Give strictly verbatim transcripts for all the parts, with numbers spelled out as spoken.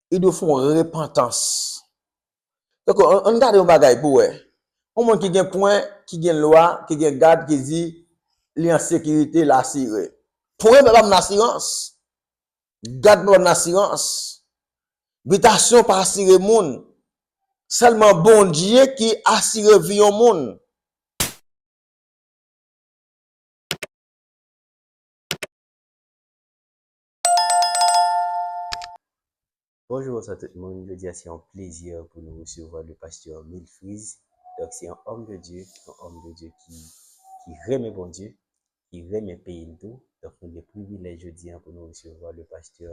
Li dwe fè yon repantans. Tankou, ann, ann gade yon bagay pou wè. Yon moun ki gen pwen, ki gen lwa, ki gen gad, ki di li an sekirite, l asire. Pwen pa ban m asirans. Gad pa ban m asirans. Bitasyon pa asire moun. Sèlman Bondye ki asire vi yon moun. Bonjou, bonswa tout moun. Jodi a se yon plezi pou nou resevwa le pastè Milfriz. Donk se yon òm de Dye, yon òm de Dye ki, ki renmen Bondye, ki renmen peyi l tou. Donk nou gen privilèj jodi a pou nou resevwa le pastè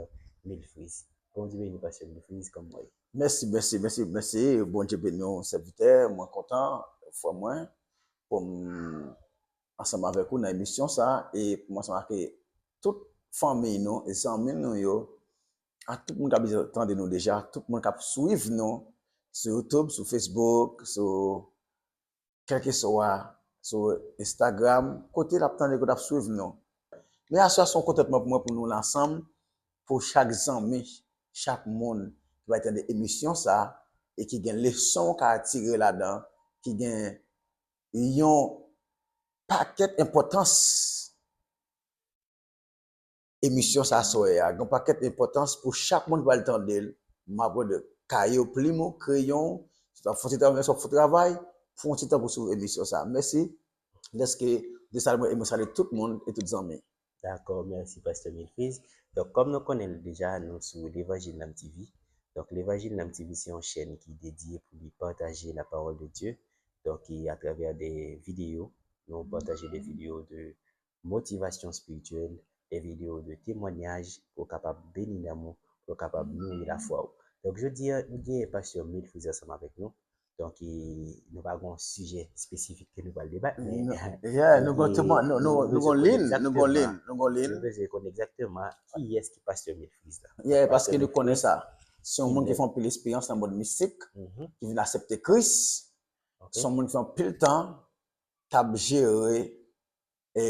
Milfriz. Bondye beni pastè Milfriz, kòman w ye? Mèsi, mèsi, mèsi, mèsi. Bondye beni w, sèvitè. Mwen kontan, frè mwen, pou m ansanm avèk ou nan emisyon sa a e pou m ansanm avèk tout fanmi nou e zanmi nou yo, ak tout moun k ap tande nou deja, tout moun k ap swiv nou sou YouTube, sou Facebook, sou kèlkeswa, sou Instagram, kote l ap tande, kote l ap swiv nou. Men aswè a se yon kontantman pou mwen pou nou la ansanm, pou chak zanmi, chak moun ki va tande emisyon sa a e ki gen leson w ka tire ladan, ki gen yon pakèt enpòtans emisyon sa a aswè a. Gen yon pakèt enpòtans pou chak moun ki pral tande l. M ap rele kaye w, plim ou, kreyon w, si w ap fè yon ti travay, si w ap fè yon travay, pran yon ti tan pou swiv emisyon sa a. Mèsi dèske w te salye mwen e mwen salye tout moun e tout zanmi. Dakò, mèsi pastè Milfriz. Donk kòm nou konnen l deja, nou sou Levanjil Nanm TV. Donk Levanjil Nanm TV se yon chèn ki dedye pou li pataje la parole de Dieu. Donk e atravè de videyo, nou pataje de videyo de motivasyon espirityèl, de videyo de temwanyaj pou w kapab beni nanm ou, pou w kapab nouri lafwa w. Donk jodi a, nou gen pastè Milfriz ansanm avèk nou. Donk e, nou pa gen yon sijè espesifik ke nou pral debat, men nou gon lin, nou gon lin, nou gon lin. Nou bezwen konn egzakteman kiyès ki pastè Milfriz la. Yeah, paske nou konnen sa. Se yon moun ki fè anpil esperyans nan mond mistik, ki vin aksepte Kris. Se yon moun ki fè anpil tan k ap jere e,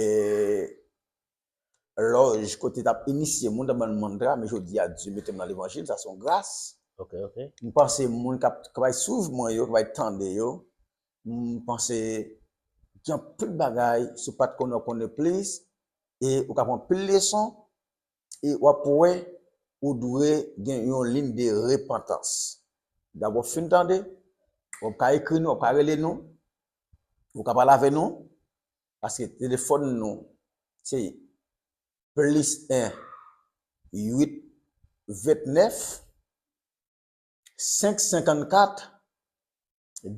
lòj kote t ap inisye moun, t ap ban l mantra, men jodi a Dye mete m nan levanjil, sa se yon gras. Ok, ok. M panse moun k ap, k ap swiv mwen yo, k ap tande yo, m panse gen anpil bagay, si w pa t konnen, w konnen plis, e ou ka pran anpil leson, e w ap wè ou dwe gen yon liy de repantans. Dabò w fin tande, w ap ka ekri nou, w ap ka rele nou, ou ka pale avè nou, paske telefòn nou se plis en uit ventnèf senk senkannkat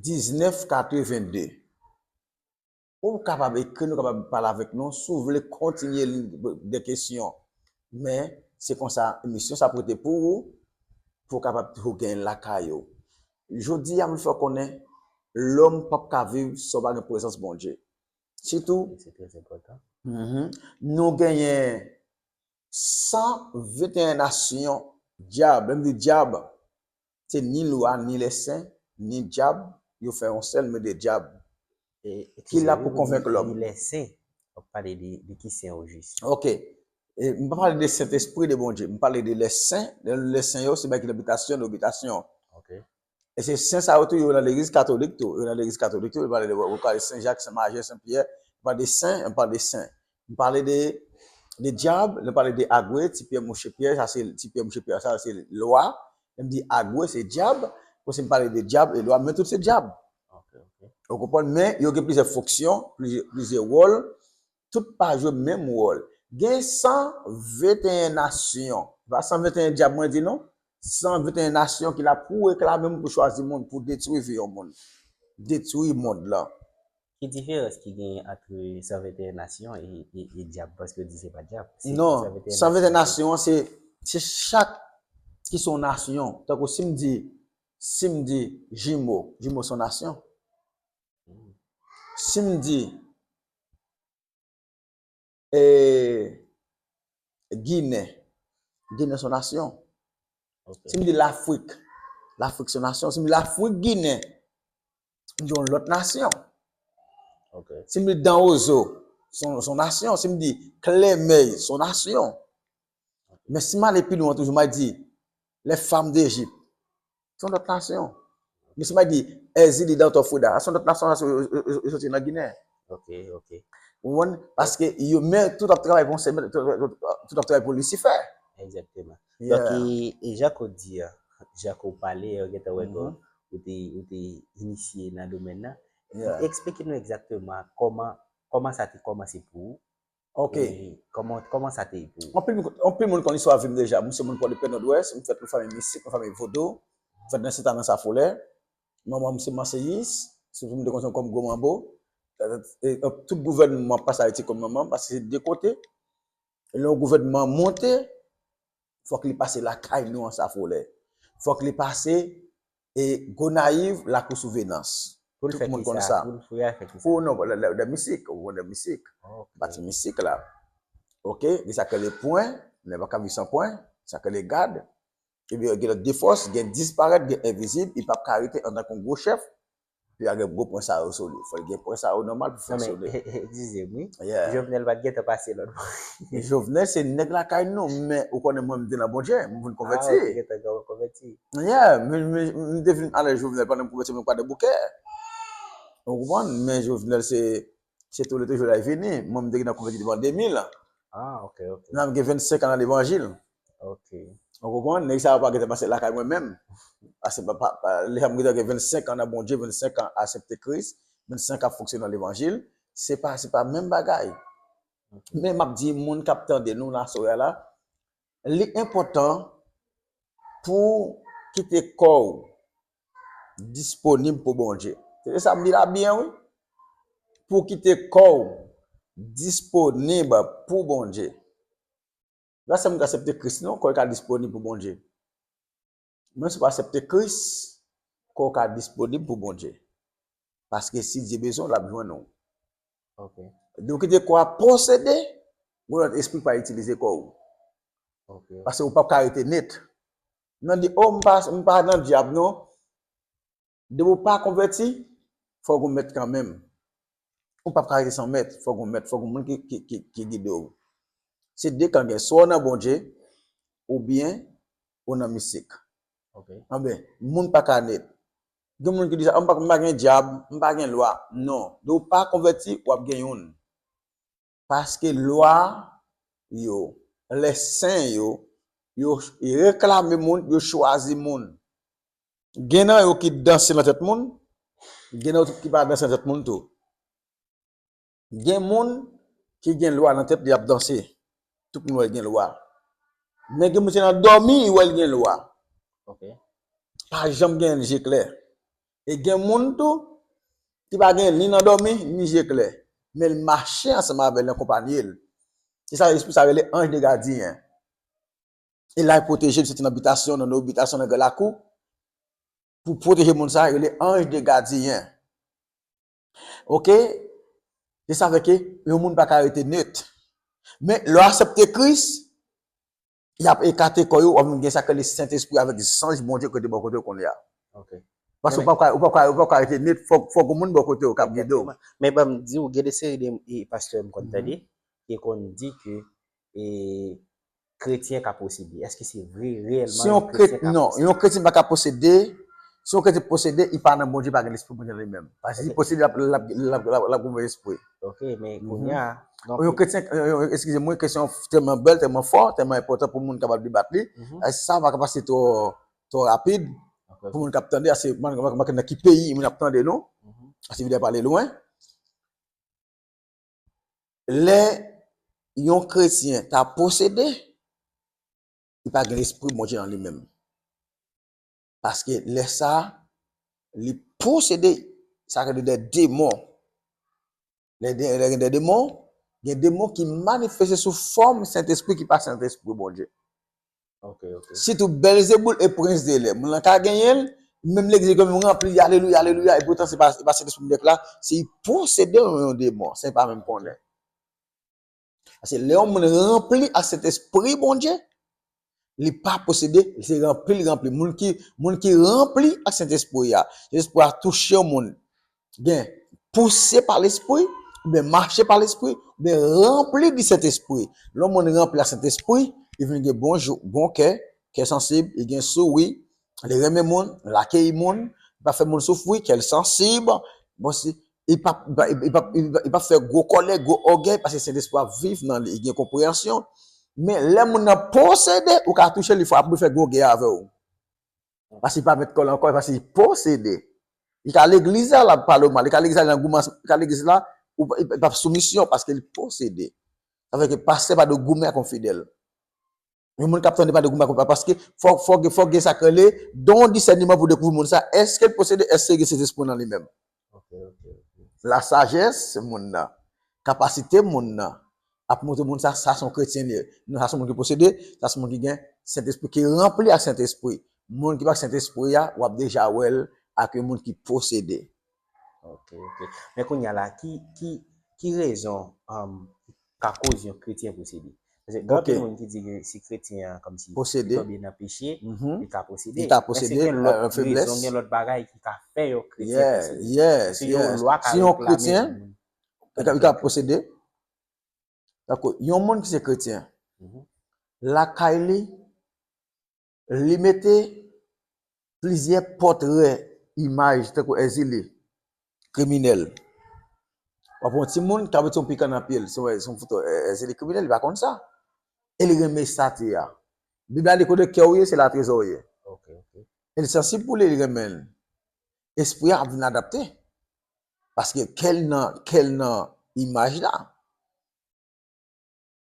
diznèf katrevenn de. Ou kapab ekri nou, kapab pale avèk nou si w vle kontinye li de kesyon. Men se konsa emisyon sa ap rete pou ou, pou w kapab toujou gen l lakay ou. Jodi a m vle fè w konnen lòm p ap ka viv san w pa gen prezans Bondye. Sitou, nou genyen san venteyen nasyon dyab. Lè m di dyab, se ni lwa, ni lèsen, ni dyab, yo fè yon sèl, men de dyab. Ki la pou konvenk lòm. Lèsen, w ap pale de, de ki sen ojis? Ok. E, m pa pale de Sentespri de Bondye, m pale de lèsen. Lèsen yo, se bagay ki nan bitasyon, nan bitasyon. Ok. E se sen sa yo tou, yo nan legliz katolik tou. Yo nan legliz katolik tou, yo pale de, yo pale de Sen Jak, Sen Majè, Sen Pyè. Yo pale de sen, yo pale de sen. M pale de, de dyab, nou pale de Agwe, Ti Pyè Mouche Pyè, sa se Ti Pyè Mouche Pyè, sa se lwa. Lè m di Agwe, se dyab. Konsi m pale de dyab e lwa, men tout se dyab. Ok, ok. Ou konprann? Men yo gen plizyè fonksyon, plizyè, plizyè wòl. Tout pa jwe menm wòl. Gen san venteyen nasyon. Se pa san venteyen dyab mwen di non. San venteyen nasyon ki la pou reklame moun, pou chwazi moun, pou detwi vi yon moun. Detwi mond lan. Ki diferans ki genyen ant san venteyen nasyon e, e, e dyab? Paske yo di se pa dyab. Non, san venteyen nasyon an, se, se chak ki se yon nasyon. Tankou si m di, si m di Jimo, Jimo se yon nasyon. Si m di e, Ginen, Ginen se yon nasyon. Si m di Lafrik, Lafrik se yon nasyon. Si m di Lafrik Ginen, m di yon lòt nasyon. Si m di Danwozo, se yon, se yon nasyon. Si m di Klèmèy, se yon nasyon. Men si m ale pi lwen toujou, m a di les femmes d'Égypte. Se yon lòt nasyon. Misye pa di Èzili dan Tòfouda. Se yon lòt nasyon, se yo soti nan Ginen. Ok, ok. Ou konprann? Paske yo, men tout ap travay pou se, tout ap travay pou Lisifè. Egzakteman. Donk, e jan ke w di a, jan ke w pale, yo gentan wè ke ou te, ou te inisye nan domèn nan. Eksplike nou egzakteman kòman, kòman sa te kòmanse pou ou. Ok. Kòman, kòman sa te ye pou ou? Anpil moun konn istwa vi m deja. Mwen se moun Pòdepè Nòdwès, mwen fèt nan fanmi mistik, nan fanmi vodou, mwen fèt nan Sentana Safolè. Manman m se manseyis, se pou m te konn kòm gwo manbo. Tout gouvènman pase Ayiti konn manman m, paske se de kote. Lè yon gouvènman monte, fòk li pase lakay nou an Safolè. Fòk li pase e Gonayiv, Lakou Souvenans. Tout moun konn sa. Pou non, de misik, ou konn de misik. Pati misik la. Ok, gen sa k rele pwen, nèg pa ka viv san pwen, sa k rele gad. Epi gen lòt de fòs, gen disparèt, gen envizib, li p ap ka rete antanke yon gwo chèf. Li pa gen gwo pwen sa yo sou li. Fò l gen pwen sa yo nòmal pou fonksyone. Eskize m, wi. Jovenel pa t gentan pase lòt bò. Jovenel se nèg lakay nou, men ou konnen mwen m te nan Bondye, m vin konvèti. Ah, ou te gentan konvèti. Yeah, m te vin ale Jovenel pandan m konvèti, mwen pa de boukè. Ou konprann? Men Jovenel se, se tou le toujou la vini. Mwen m te gentan konvèti depi an de mil. Ah, ok, ok. Nan m gen vennsenk an nan levanjil. Ok. Ou konprann? Nèg sa yo pa gentan pase lakay mwen menm. Paske pa, pa, pa, lè sa m gentan gen vennsenk an nan Bondye, vennsenk an aksepte Kris, vennsenk an fonksyone nan levanjil, se pa, se pa menm bagay. Men m ap di moun k ap tande nou la aswè a la, li enpòtan pou kite kò w disponib pou Bondye. Se sa m di la byen, wi. Pou kite kò w disponib pou Bondye. Grasa moun ka aksepte Kris, non, kò l ka disponib pou Bondye. Men si w pa aksepte Kris, kò w ka disponib pou Bondye. Paske si Dye bezwen w, l ap jwenn ou. Ok. Donk, kite kò a posede, yon lòt espri pa itilize kò w. Ok. Paske ou p ap ka rete net. Nan di, oh, m pa, m pa nan dyab, non. Depi w pa konvèti, fòk ou mèt kanmenm. Ou p ap ka rete san mèt, fòk ou mèt, fòk ou moun ki, ki, ki, ki gide w. Se de kan gen, swa w nan Bondye, oubyen ou nan mistik. Ok. Anben, moun pa ka net. Gen moun ki di sa, m pa, m pa gen dyab, m pa gen lwa. Non, depi w pa konvèti, w ap gen youn. Paske lwa yo, lè sen yo, yo reklame moun, yo chwazi moun. Gen nan yo ki danse nan tèt moun, gen nan yo ki pa danse nan tèt moun tou. Gen moun ki gen lwa nan tèt li ap danse. Tout moun wè l gen lwa. Men gen moun se nan dòmi, li wè l gen lwa. Ok. Pa janm gen je klè. E gen moun tou ki pa gen ni nan dòmi, ni je klè. Men l mache ansanm avè l, l akonpanye l. Se sa espri sa rele anj de gadyen. E la, l pwoteje l, soti nan bitasyon, nan, nan bitasyon, nan gran lakou. Pou pwoteje moun sa, rele anj de gadyen. Ok? Se sa fè ke yon moun pa ka rete net. Men, lè w aksepte Kris, y ap ekate kò yo, w ap vin gen sa k rele Sentespri avèk zanj Bondye ki rete bò kote w kounye a. Ok. Paske ou p ap ka, ou p ap ka, ou p ap ka rete net, fòk, fòk yon moun bò kote w k ap gide w. Men ban m di w, gen de seri de e, pastè m konn tande, ki konn di ke e, kretyen ka posede. Èske se vre, reyèlman, Si yon kretyen, non, yon kretyen pa ka posede, si yon kretyen posede, li pa nan Bondye, pa gen lespri Bondye nan li menm. Paske si posede, l ap, l ap, l ap, l ap, l ap gen move espri. Ok, men kounye a, Yon kretyen, yon, yon, eskize mwen, kesyon tèlman bèl, tèlman fò, tèlman enpòtan pou moun kapab debat li. E sa pa ka pase twò, twò rapid. Pou moun k ap tande, ase, mwen, mwen, mwen, nan ki peyi moun ap tande nou. Ase videyo a pale lwen. Lè yon kretyen ta posede, li pa gen lespri Bondye nan li menm. Paske lè sa, li posede, sa rele de demon. Lè de, lè gen de demon, gen demon ki manifeste sou fòm Sentespri ki pa Sentespri Bondye. Ok, ok. Sitou Bèlzeboul e prens de lè. Moun lan ka genyen l, menm legliz li menm ranpli, alelouya, alelouya, epoutan se pa, se pa Sentespri Bondye k la, se li posede yon, yon demon, se pa menm konnen. Paske lè yon moun ranpli ak Sentespri Bondye, li pa posede, se ranpli l ranpli. Moun ki, moun ki ranpli ak Sentespri a, Sentespri a touche yon moun, gen pouse pa Lespri, oubyen mache pa Lespri, oubyen ranpli di Sentespri. Lè yon moun ranpli ak Sentespri, li vin gen bon jou, bon kè, kè sansib, li gen souri, li renmen moun, li akeyi moun, li pa fè moun soufri, kè l sansib. Bon, si, li pa, li pa, li pa, li pa, li pa fè gwo kòlè, gwo ògèy, paske Sentespri ap viv nan li, li gen konpreyansyon. Men lè moun nan posede, ou ka touche li, fò ap fè gwo gè avè w. Paske li pa mèt kò l ankò, paske li posede. Li ka legliz la, l ap pale w mal. Li ka legliz la, li nan goumen, li ka legliz la, ou, li pa soumisyon, paske li posede. Sa vle di pastè pa dwe goumen ak yon fidèl. Yon moun k ap tande pa dwe goumen ak yon fidèl, paske fò, fò, fò gen sa k rele don disèneman pou dekouvri moun sa, èske l posede, èske gen Sentespri nan li menm. Ok, ok, ok. Lasajès moun nan, kapasite moun nan, ap montre moun sa, sa se yon kretyen li ye. Non, sa se yon moun ki posede, sa se yon moun ki gen Sentespri, ki ranpli ak Sentespri. Moun ki pa ak Sentespri a, w ap deja wè l ak yon moun ki posede. Ok, ok. Men kounye a la, ki, ki, ki rezon um, ka koz yon kretyen posede? Paske gen anpil moun ki di ke si kretyen an kòmsi li tonbe nan peche, li ka posede. Li ka posede, gen lòt rezon, gen lòt bagay ki ka fè yon kretyen posede. Si yon lwa ka reklame yon moun. Li ka, li ka posede. Dakò, yon moun ki se kretyen, lakay li, li mete plizyè pòtrè, imaj, tankou Èzili, kriminèl. W ap wè yon timoun k ap mete yon pikan nan pye l, se yon, se yon foto, Èzili kriminèl, li pa konn sa. E li renmen estati a. Bib la di kote kè w ye, se la trezò w ye. Ok, ok. E li sansib pou li, li renmen l. Espri a ap vin adapte. Paske kè l nan, kè l nan imaj la.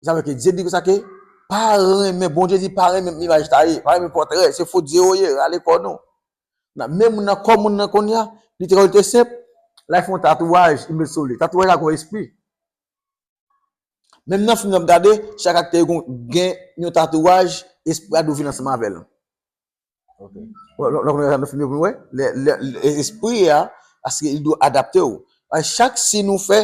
Sa vle ke Dye di konsa ke pa renmen, Bondye di pa renmen imaj taye, pa renmen pòtrè, se fo Dye w ye, rale kò nou. Nan, men moun nan, kò moun nan kounye a, li te, li te senp, la fè yon tatouaj, li met sou li. Tatouaj la gon espri. Menm nan fim nan m gade, chak aktè yo gon, gen yon tatouaj, espri a dwe vin ansanm avè l. Ok. Lè, lè, lè w konnen sa nan fim yo pou nou wè, lè, lè, lè espri a, paske li dwe adapte w. Paske chak si nou fè,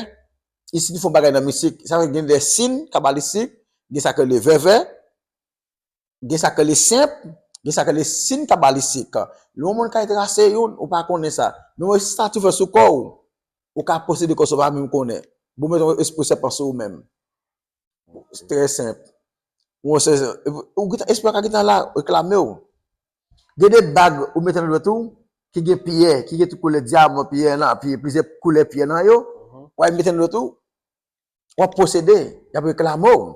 si nou fè yon bagay nan mistik, sa vle gen de sin kabalistik, gen sa k rele vèvè, gen sa k rele senp, gen sa k rele sin kabalistik. Lè yon moun kay trase youn, ou pa konnen sa. Men yon estati ou fè sou kò w, ou ka posede kò sa w pa menm konnen. Bon, met yon espri sèpan sou ou menm. Trè senp. Ou se, ou gentan, espri a ka gentan la, reklame w. Gen de bag ou mete nan dwèt ou, ki gen pyè, ki gen tout koulè dyaman, pyè nan, pyè, plizyè koulè pyè nan yo, w al mete nan dwèt ou, w ap posede, y ap reklame w.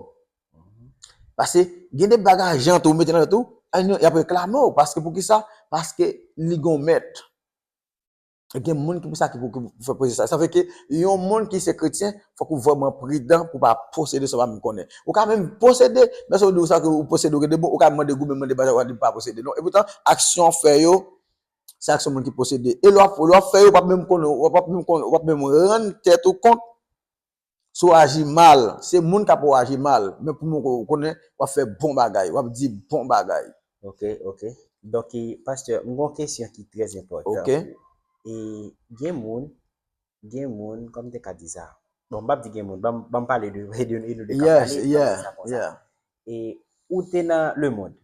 Paske gen de bag ajan tou ou mete nan dwèt ou, y ap reklame w. Paske poukisa? Paske li gon mèt. Gen moun ki pou sa ki pou, ki pou fè posede sa. Sa fè ke yon moun ki se kretyen, fòk ou vrèman pridan pou pa posede sa w pa menm konnen. Ou ka menm posede, men si w di w sa ke ou posede, ou gen de bon, ou ka mande goumen, mande bagay, w a di pa posede. Non, epoutan, aksyon w fè yo, se aksyon moun ki posede. E lè w ap, lè w ap fè yo, w p ap menm konnen, w p ap menm konnen, w p ap menm rann tèt ou kont. Si w aji mal, se moun k ap wè w aji mal. Men pou moun ou konnen, w ap fè bon bagay, w ap di bon bagay. Ok, ok. Donk, e, pastè, m gon kesyon ki trè enpòtan. Ok. E gen moun, gen moun, kòman m te ka di sa? Bon, m p ap di gen moun, ban m, ban m pale de, de, de nou de k ap pale, ban m di sa konsa. E ou te nan lemonn,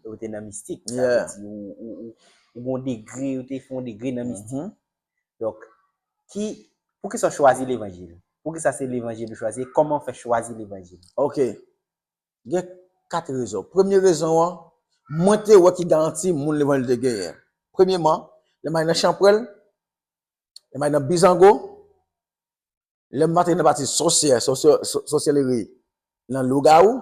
ou te nan mistik, sa vle di ou, ou, ou, ou gon degre, ou te fè yon degre nan mistik. Donk, ki, poukisa w chwazi levanjil? Poukisa se levanjil ou chwazi? Kòman w fè chwazi levanjil? Ok. Gen kat rezon. Premye rezon an, mwen te wè ki garanti moun levanjil te genyen. Premyeman, lè m al nan chanpwèl, lè m al nan bizango, lè m antre nan pati sòsyè, sòsyè, sò-, sòsyèlri, nan lougawou,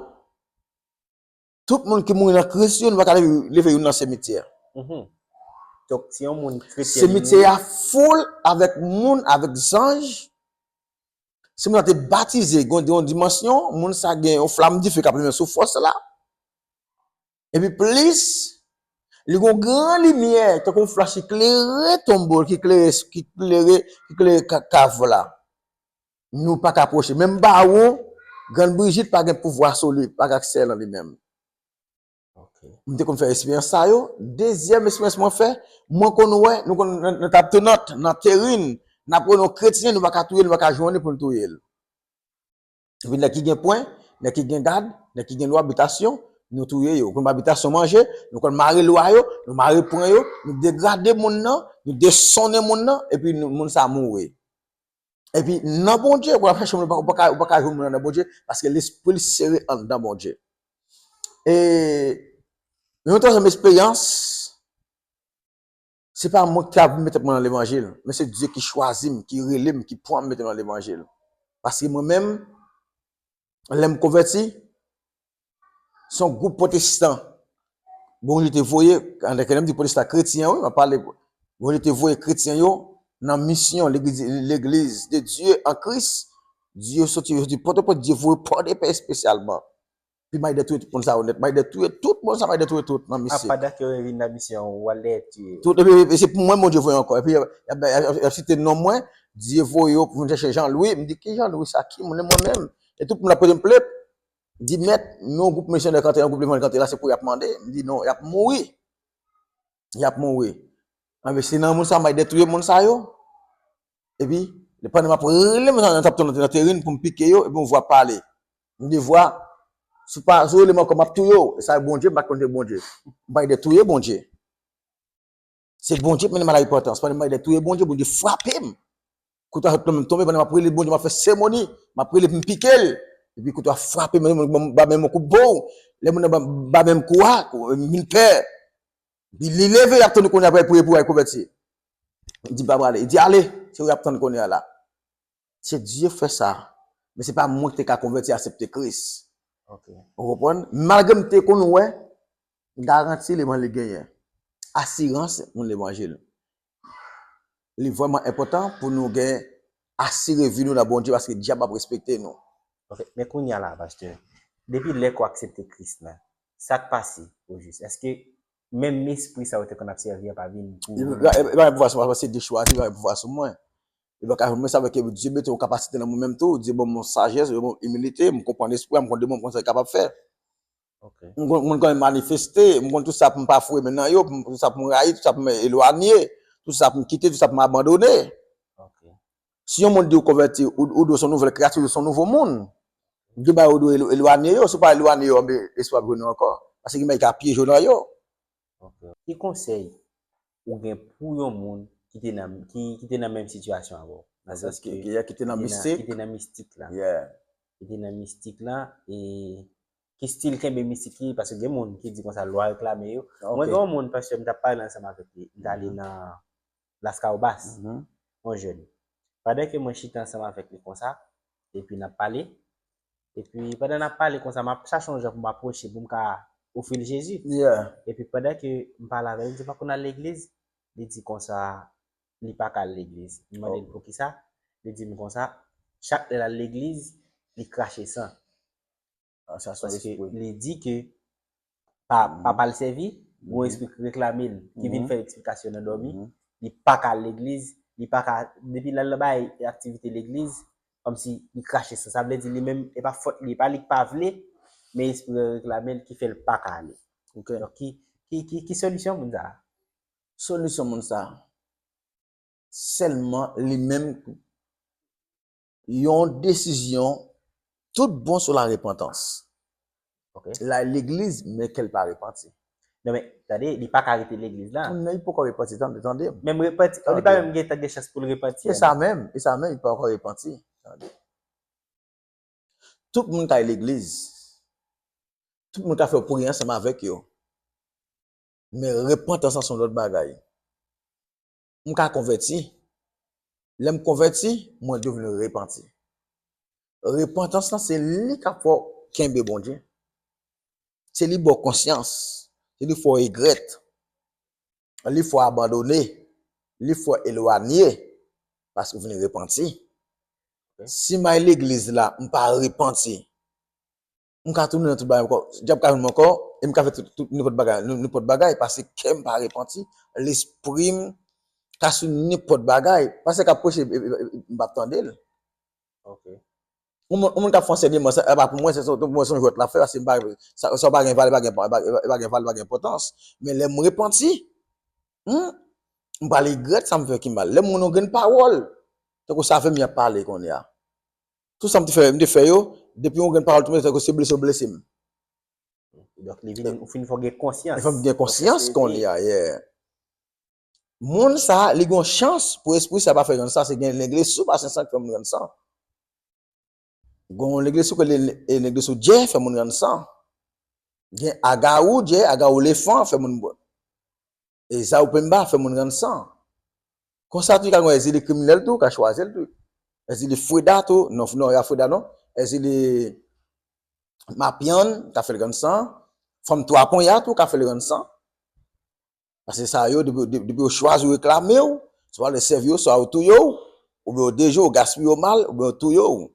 tout moun ki mouri nan Kris yo, nou pa ka leve, leve youn nan simityè. Donk, si yon moun kretyen, li mouri. Simityè a full avèk moun, avèk zanj. Si moun nan te batize, gen yon dimansyon, moun sa gen yon flam dife k ap limen sou fòs la. Epi plis, li gon gran limyè, tankou yon flach ki klere tonbo, ki klere, ki klere, ki klere ka-, kav la. Nou pa ka pwoche. Menm bawon, Grann Brijit pa gen pouvwa sou li, pa gen aksè nan li menm. Ok. M te konn fè esperyans sa yo. Dezyèm esperyans mwen fè, mwen konn wè, nou konn nan, nan tab tounant, nan terin, n ap wè yon kretyen, nou pa ka touye l, nou pa ka jwenn li pou n touye l. Epi nèg ki gen pwen, nèg ki gen gad, nèg ki gen lwa bitasyon, nou touye yo. Konn ba bitasyon manje, nou konn mare lwa yo, nou mare pwen yo, nou degrade moun nan, nou desonnen moun nan, epi nou, moun sa mouri. Epi nan Bondye, pou w ap chèche moun, ou pa, ou pa ka, ou pa ka jwenn moun nan nan Bondye, paske lespri l sere anndan Bondye. E Yon twazyèm esperyans, se pa mwen ki ap mete mwen nan levanjil, men se Dye ki chwazi m, ki rele m, ki pran m mete m nan levanjil. Paske mwen menm, lè m konvèti, se yon gwoup pwotestan Bondye te voye, lè m di pwotestan, kretyen, wi, m ap pale, Bondye te voye kretyen yo nan misyon legliz, legliz de Dye an Kris. Dye soti, yo soti Pòtoprens, Dye voye Pòdepè espesyalman. Pi Maydan touye tout moun sa yo nèt. Maydan touye tout moun sa, Maydan touye tout nan misye. Apa dat yo vin nan misyon, ou al dèyè tiye. Tout, epi, epi se pou mwen Bondye voye ankò. Epi, y ap, y ap, y ap, y ap site non mwen, Dye voye yo pou vin chèche Jan Lwi. M di, ki Jan Lwi sa? Ki moun? E mwen menm. E tout moun ap pote m plent. Di, mèt, men yon gwoup misyonè k antre, yon gwoup levanjil k antre la, se pou y ap mande. M di, non, y ap mouri. Y ap mouri. Anben, se nan moun sa, Maydan touye moun sa yo. Epi, pandan m ap rele moun sa yo, t ap tonbe nan teren pou m pike yo, epi yon vwa pale. M di vwa, si w pa, si w rele m ankò, m ap touye w. E sa Bondye, m pa t konn se Bondye. M pa t touye Bondye. Se Bondye k mennen m a larepantans. Pandan m ap touye Bondye, Bondye frape m. Kout la sot nan men m tonbe, pandan m ap rele Bondye, m ap fè semoni, m ap rele pou m pike l. Epi kout la frape m, m ba men m koup bo. Lè moun nan ba, ba men m kou a, m vin pè. Epi li leve, y ap tann kounye a pou y al priye pou y al konvèti. M di, "Pa prale." Li di, "Ale, se ou y ap tann kounye a la." Se Dye fè sa. Men se pa mwen ki te ka konvèti, aksepte Kris. Ok. Ou konprann? Malgre m te konn wè, m garanti li mwen li genyen. Asirans moun levanjil. Li vrèman enpòtan pou nou gen asire vi nou nan Bondye paske dyab ap respekte nou. Ok, men kounye a la, pastè, depi lè ke w aksepte Kris la, sa k pase, ojis? Èske menm espri sa yo te konn ap sèvi a pa vin pou ou menm? Li pa gen pouvwa sou mwen, paske Dye chwazi, li pa gen pouvwa sou mwen. Li pa ka, mwen sa vle ke Dye mete yon kapasite nan mwen menm tou, Dye ban mwen sajès, ban mwen imilite, m konprann espri a, m konn demon, m konn sa li kapab fè. Ok. M konn, m konn kòman manifeste, m konn tout sa pou m pa foure men nan yo, pou m, tout sa pou m rayi, tout sa pou m elwanye, tout sa pou m kite, tout sa pou m abandone. Ok. Si yon moun di w konvèti, ou, ou di w se yon nouvèl kreyati, ou di w se yon nouvo moun, gen bagay ou dwe elwanye yo, si w pa elwanye yo, anben, espri ap jwenn ou ankò. Paske gen bagay ki ka pyeje w nan yo. Ok. Ki konsèy ou gen pou yon moun ki te nan, ki, ki te nan menm sitiyasyon avè w? Nan sans ke ki, ki, ki te nan mistik. Ki te nan mistik la. Yeah. Ki te nan mistik la, e ki stil kenbe mistik li, paske gen moun ki di konsa, lwa reklame yo. Ok. Mwen gen yon moun, pastè, m t ap pale ansanm avèk li. M t ale nan Laskawobas, yon jèn. Pandan ke mwen chita ansanm avèk li konsa, epi n ap pale, epi pandan n ap pale konsa, m ap chache yon jan pou m apwoche, pou m ka ofri l Jezi. Yeah. Epi pandan ke m pale avè l, li di pa konn al legliz, li di konsa, li pa ka al legliz. M mande l poukisa, li di m konsa, chak lè l al legliz, li krache san. Ah, sa se yon espri. Paske li di ke pa, pa pa l sèvi, gon espri ki reklame l, ki vin fè l eksplikasyon nan dòmi, li pa ka al legliz, li pa ka, depi l al nan bay aktivite legliz, kòmsi li krache san. Sa vle di li menm, e pa fòt li, e pa li k pa vle, men espri an reklame l ki fè l pa ka ale. Ok. Donk, ki, ki, ki, ki solisyon moun sa a? Solisyon moun sa a, sèlman li menm, yon desizyon tout bon sou la repantans. Ok. L al legliz, men ke l pa repanti. Non, men, tande, li pa ka rete legliz la. Non, li poko repanti, tande, tande. Menm repanti, li pa menm gen tan gen chans pou l repanti. E sa menm, e sa menm, li poko repanti. Tande. Tout moun k al legliz, tout moun ka fè priye ansanm avèk yo. Men repantans lan se yon lòt bagay. M ka konvèti. Lè m konvèti, mwen devni repanti. Repantans lan, se li k ap fè w kenbe Bondye. Se li ba w konsyans. Se li fè w regrèt. Li fè w abandone. Li fè w elwanye. Paske w vin repanti. Si m al legliz la, m pa repanti, m ka tounen nan tout bagay ankò. Dyab ka jwenn mwen ankò, e m ka fè tout, tout nenpòt bagay, nenpòt bagay, paske kè m pa repanti, lespri m ka sou nenpòt bagay. Pastè k ap preche, e, e, e, m p ap tande l. Ok. Yon moun, yon moun k ap fè ansèyman, sa, e pa pou mwen, se, se, pou mwen, se yon jwèt l ap fè, paske m pa, sa, sa pa gen valè, pa gen, pa, pa, pa gen valè, pa gen enpòtans. Men lè m repanti, hmm, m pral regrèt sa m fè ki mal. Lè m wè yon grenn pawòl, tankou sa avè m y ap pale kounye a. Tout sa m te fè, m te fè yo, depi yon grenn pawòl tonbe, tankou se blese w blese m. Donk, li vin, ou fin fè w gen konsyans. Li fè m gen konsyans kounye a, yeah. Moun sa, li gen yon chans pou espri sa pa fè l rann san, se gen nèg lesou pa sen san ki fè moun rann san. Gen yon nèg lesou ke le, e nèg lesou djè fè moun rann san. Gen Agawou, Djè, Agawou lefan, fè moun bwè. E Zaoupemba, fè moun rann san. Konsa tou, ka gen Èzili kriminèl tou, ka chwazi l tou. Èzili Freda tou, non, non, ya Freda non. Èzili Mapyann, ka fè l rann san. Fanm twa ponya tou, ka fè l rann san. Paske sa yo, depi, depi, depi yo chwazi yo reklame w, swa yo sèvi yo, swa yo touye w, oubyen yo deje w, gaspiye w mal, oubyen yo touye w.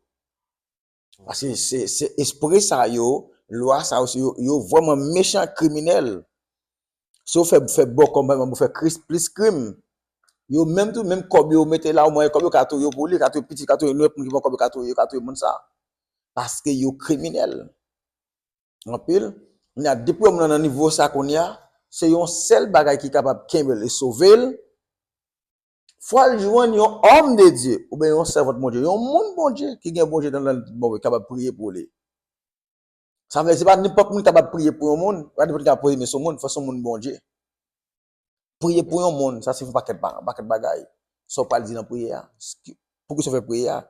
Paske se, se espri sa yo, lwa sa yo, se yo, yo vrèman mechan, kriminèl. Si yo fè, fè bò kòb, yo fè kris, plis krim. Yo menm tou, menm kòb yo mete la, omwen kòb yo ka touye yo pou li, ka touye pitit, ka touye nenpòt moun ki pran kòb yo, ka touye, yo ka touye moun sa. Paske yo kriminèl. Anpil. Kounye a, depi moun nan nan nivo sa kounye a, se yon sèl bagay ki kapab kenbe l e sove l. Fò l jwenn yon òm de Dye, oubyen yon sèvant Bondye, yon moun Bondye ki gen Bondye nan, nan, bon, kapab priye pou li. Sa vle di, se pa nenpòt moun ki kapab priye pou yon moun, pa nenpòt ki kapab poze men sou moun, fò se yon moun Bondye. Priye pou yon moun, sa se yon pakèt ba-, pakèt bagay. Sa w pral di nan priyè a? Poukisa w fè priyè a?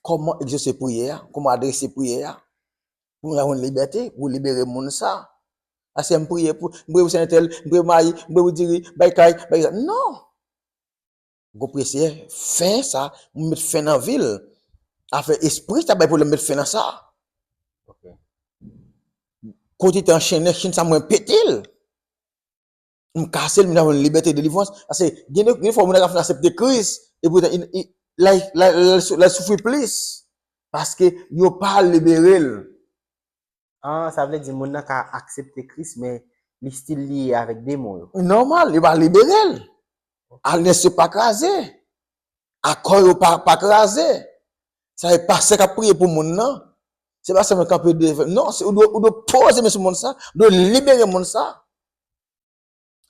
Kòman egzèse priyè a? Kòman adrese priyè a? Pou nou jwenn libète, pou libere moun sa. Ase m priye pou, m priye pou sè entèl, m priye pou mayi, m priye pou diri, bay kay, bay sa. Non! Gon priye Seyè, fen sa, m met fen nan vi l. Afè espri sa bay pwoblèm, met fen nan sa. Kote te anchennen, chenn sa mwen pete l. M kase l, m nan jwenn libète, delivrans. Paske gen de, gen de fwa moun nan ka fin aksepte Kris, epoutan, l, l, l, l, l soufri plis. Paske yo pa libere l. Ah, sa vle di moun nan ka aksepte Kris, men li still lye avèk demon yo. Nòmal, yo pa libere l. Alyans yo pa kraze. Akò yo pa, pa kraze. Sa e pastè k ap priye pou moun nan. Se pa sèlman kanpe devan. Non, se, ou dwe, ou dwe poze men sou moun sa. Ou dwe libere moun sa.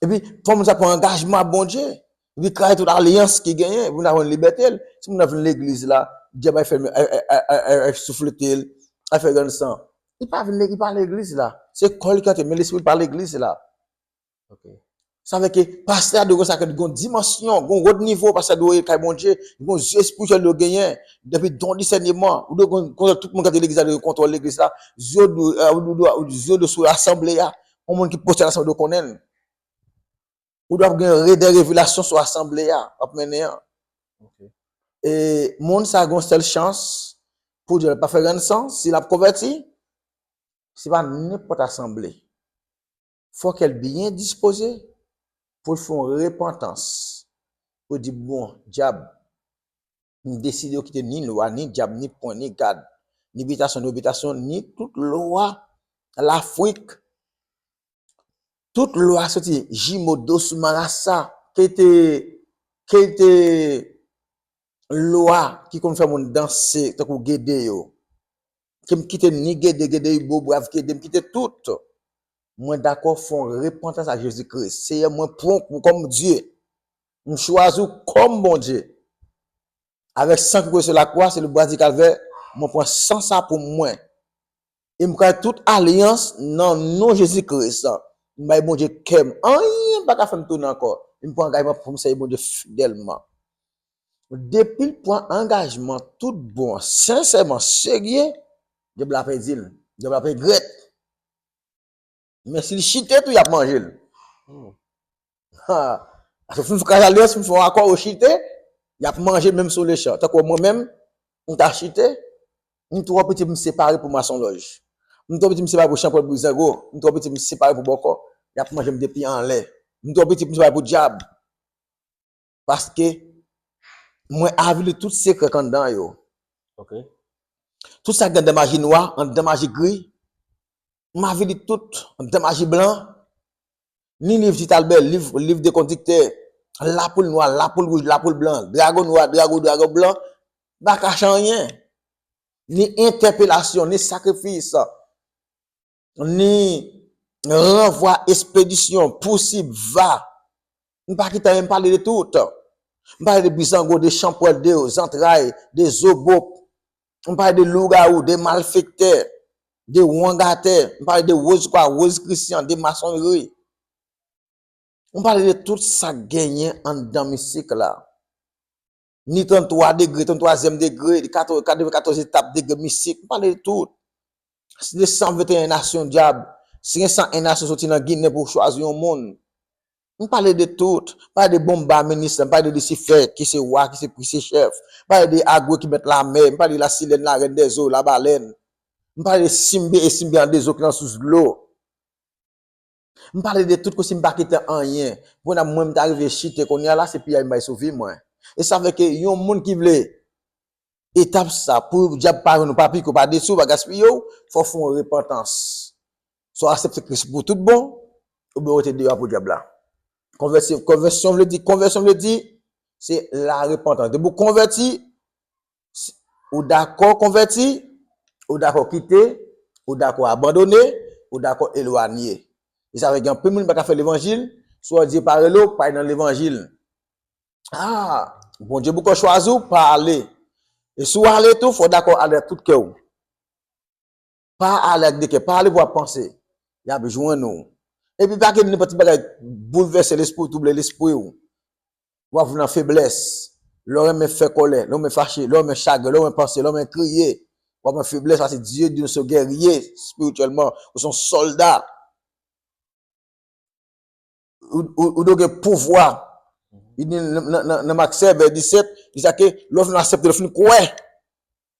Epi, fò moun sa pran angajman ak Bondye. Epi, kraze tout alyans ki genyen. Epi, moun nan jwenn libète l. Si moun nan vin legliz la, dyab ay fè, ay, ay, ay, ay, ay souflete l, ay fè grenn san. Li pa vin, li pa legliz la. Se kò l ki antre, men lespri l pa legliz la. Sa vle ke pastè a dwe konsa ke gon dimansyon, gon wòt nivo pastè a dwe ye kay Bondye, gon zye espirityèl dwe genyen, depi don disèneman, ou dwe kon, kon tout moun k antre legliz la dwe gen kontwòl legliz la, zye w dwe, ou dwe, zye w dwe sou asanble a, yon moun ki poste nan asanble dwe konnen l. Ou dwe ap gen re, de revelasyon sou asanble a w ap mennen an. E moun sa gon sèl chans pou Dye pa fè grenn san, si l ap konvèti, se pa nenpòt asanble. Fò kè l byen dispoze pou l fè yon repantans. Pou l di, bon, dyab, m deside yo kite ni lwa, ni dyab, ni pwen, ni gad, ni bitasyon, ni obitasyon, ni tout lwa Lafrik. Tout lwa soti jimo, dosou, marasa, ke te, ke te lwa ki konn fè moun danse tankou gede yo. Ke m kite ni gede, gede ibo, brav gede, m kite tout. Mwen dakò fè yon repantans a Jezi Kris. Seyè, mwen pran w kòm Dye. M chwazi w kòm Bondye. Avèk san ki koule sou lakwa, se le bwa di Kalvè, mwen pran san sa pou mwen. E m kay tout alyans nan non Jezi Kris. M bay Bondye kè m. Anyen pa ka fè m tounen ankò. E m pran angajman pou m sèvi Bondye fidèlman. Depi l pran angajman tout bon, sensèman, serye, dyab la pèdi l. Dyab la regrèt. Men si l chite tou, y ap manje l. Paske fin fè alyans, fin fè yon akò, yo chite, y ap manje l menm sou lechan. Tankou mwen menm, m ta chite, m twò piti pou m separe pou masonlòj. M twò piti pou m separe pou chanpwèl brizango. M twò piti pou m separe pou bòkò. Y ap manje m depi anlè. M twò piti pou m separe pou dyab. Paske mwen avili tout sekrè k anndan yo. Tout sa k gen anndan maji nwa, anndan maji gri, m avili tout, anndan maji blan. Ni liv Tit Albè, liv, liv de kondiktè, lapoul nwa, lapoul wouj, lapoul blan, dragon nwa, dragon, dragon blan, m pa kache anyen. Ni entèpelasyon, ni sakrifis, ni ranvwa, espedisyon, pousib, va. M pa kite anyen, m pale de tout. M pale de bizango, de chanpwèl, de zantray, de zobop. M pale de lougawou, de malfektè, de wangatè. M pale de wozkwa, wozkrisyan, de masonri. M pale de tout sa k genyen anndan mistik la. Ni tranntwa degre, tranntwazyèm degre, kato-, katrevenkatòz etap degre mistik. M pale de tout. Si de san venteyen nasyon dyab, si gen san en nasyon soti nan Ginen pou chwazi yon moun, m pale de tout. M pale de Bonba, minis la, m pale de Lisifè, ki se wa, ki se pri, se chèf. M pale de Agwe ki mèt lamè. M pale de Lasilèn, larèn dèzo, labalèn. M pale de Simbe e Simbe an dezo ki nan sous dlo. M pale de tout kòmsi m pa kite anyen. Bon, mwen, m ta rive chite kounye a la, se piyay m bay sou vi mwen. E sa fè ke yon moun ki vle etap sa, pou dyab pa jwenn ou, pa pike w, pa detwi w, pa gaspiye w, fò w fè yon repantans. Swa w aksepte Kris pou tout bon, oubyen w rete deyò pou dyab la. Konvèsyon, konvèsyon vle di, konvèsyon vle di, se la repantans. Depi w konvèti, ou dakò konvèti, ou dakò kite, ou dakò abandone, ou dakò elwanye. E sa vle di anpil moun pa ka fè levanjil, swa Dye pa rele w, pa nan levanjil. Ah, Bondye poko chwazi w, pa ale. E si w ale tou, fò w dakò ale ak tout kè w. Pa ale ak de kè, pa ale pou w ap panse. Y ap jwenn ou. Epi pa kite nenpòt ti bagay boulvèse lespri w, twouble lespri w. W ap vin nan feblès. Lè w renmen fè kòlè, lè w renmen fache, lè w renmen chagren, lè w renmen panse, lè w renmen kriye, w ap nan feblès paske Dye di nou se yon gèrye espirityèlman, ou se yon sòlda. Ou, ou, ou dwe gen pouvwa. Li di nan, nan, nan, nan Mak sèz, vè disèt, li di sa ke lè w fin aksepte, lè w fin kwè,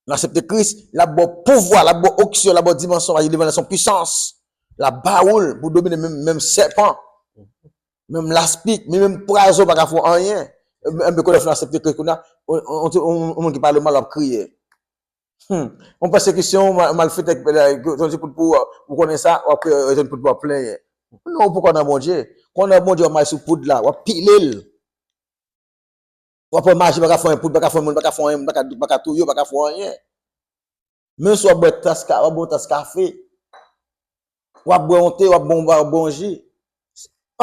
l aksepte Kris, l ap ba w pouvwa, l ap ba w onksyon, l ap ba w dimansyon, paske li vin nan son pwisans. L ap ba ou l pou w domine menm, menm sèpan, menm laspik, menm, menm pwazon pa ka fè w anyen. Enben, kounye a w fin aksepte Kris, kounye a, yon, yon, yon, yon moun ki pale w mal, w ap kriye. Hmm. Yon pèsekisyon, mal, malfetè, yon ti kout pou, ou konnen sa, w ap kriye, yon ti kout pou w ap plenyen. Non, ou poko nan Bondye. Kon nan Bondye, w ap mache sou poud la, w ap pile l. W ap wè maji pa ka fè anyen, poud pa ka fè anyen, moun pa ka fè anyen, moun pa ka, pa ka touye w, pa ka fè w anyen. Menm si w ap bwè tas ka, w ap bwè yon tas kafe, w ap bwè yon te, w ap bwè, w ap bwè yon ji,